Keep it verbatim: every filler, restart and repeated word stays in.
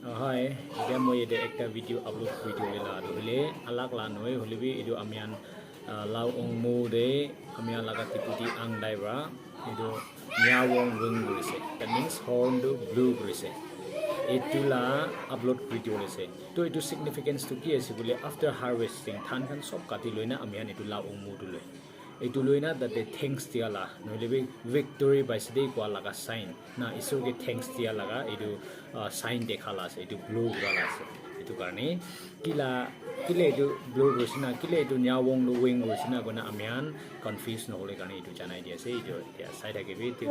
Hi, etia moi yate ekta video upload kuri diwole la ase. Hoile alag la nohoi, hoile bi etu ami khan, ah, Lao Ongmu te ami khan laga deputy Angdai para etu Nyawong Wing kurise. That means horn tu blow kurise. Etu la upload kuri diwole ase. To etu significance tu ki ase koile, after harvesting, dhan khan sob kati loina ami khan etu Lao Ongmu tu loi. Etu loina tate thanks dia la, nohole bi victory paise de koa laga sign. Na, Isor ke thanks dia laga etu, ah, sign dekha la ase, etu blow kura la ase. Etu karne, kila, kile etu blow kurise na, kile etu Nyawong tu wing kurise na koina ami khan confuse nohole karne etu janai di ase, etu etia sai thake bi etu